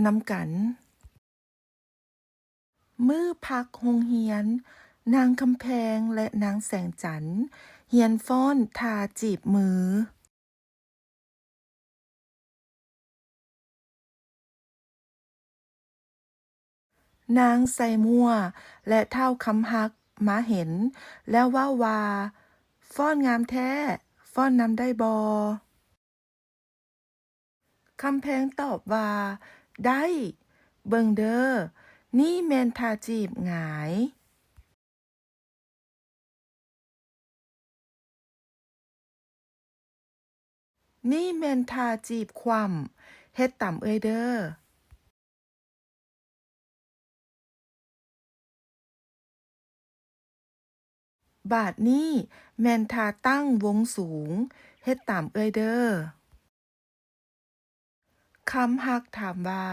ນຳກັນ. ມື້ພັກໂຮງຮຽນ, ນາງຄຳແພງ ແລະ ນາງແສງຈັນ ຮຽນຟ້ອນທ່າຈີບມື. ນາງໄຊມົວ ແລະ ທ້າວຄຳຮັກມາເຫັນ ແລ້ວເວົ້າວ່າ, ຟ້ອນງາມແທ້, ຟ້ອນນຳໄດ້ບໍ່? ຄຳແພງຕອບວ່າ, ໄດ້, ເບິ່ງເດີ, ນີ້ແມ່ນທ່າຈີບຫງາຍ. ນີ້ແມ່ນທ່າຈີບຂວ້ຳ, ເຮັດຕາມເອື້ອຍເດີ. ບາດນີ້ແມ່ນທ່າຕັ້ງວົງສູງ, ເຮັດຕາມເອື້ອຍເດີ. ຄຳຮັກຖາມວ່າ,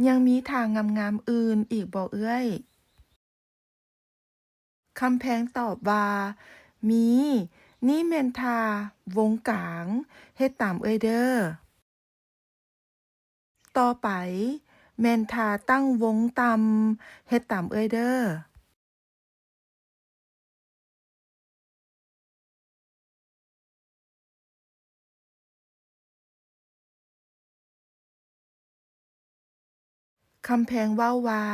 ຍັງມີທ່າງາມໆອື່ນອີກບໍ່ເອື້ອຍ? ຄຳແພງຕອບວ່າ, ມີ, ນີ້ແມ່ນທ່າວົງກາງ, ເຮັດຕາມເອື້ອຍເດີ. ຕໍ່ໄປແມ່ນທ່າຕັ້ງວົງຕ່ຳ, ເຮັດຕາມເອື້ອຍເດີ. ຄຳແພງເວົ້າວ່າ,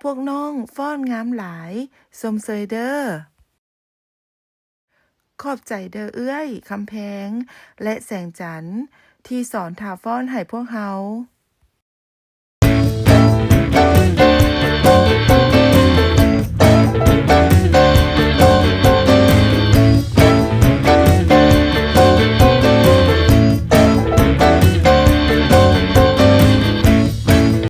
ພວກນ້ອງຟ້ອນງາມຫຼາຍ, ຊົມເຊີຍເດີ. ຂອບໃຈເດີເອື້ອຍຄຳແພງ ແລະ ແສງຈັນ ທີ່ສອນທ່າຟ້ອນໃຫ້ພວກເຮົາ.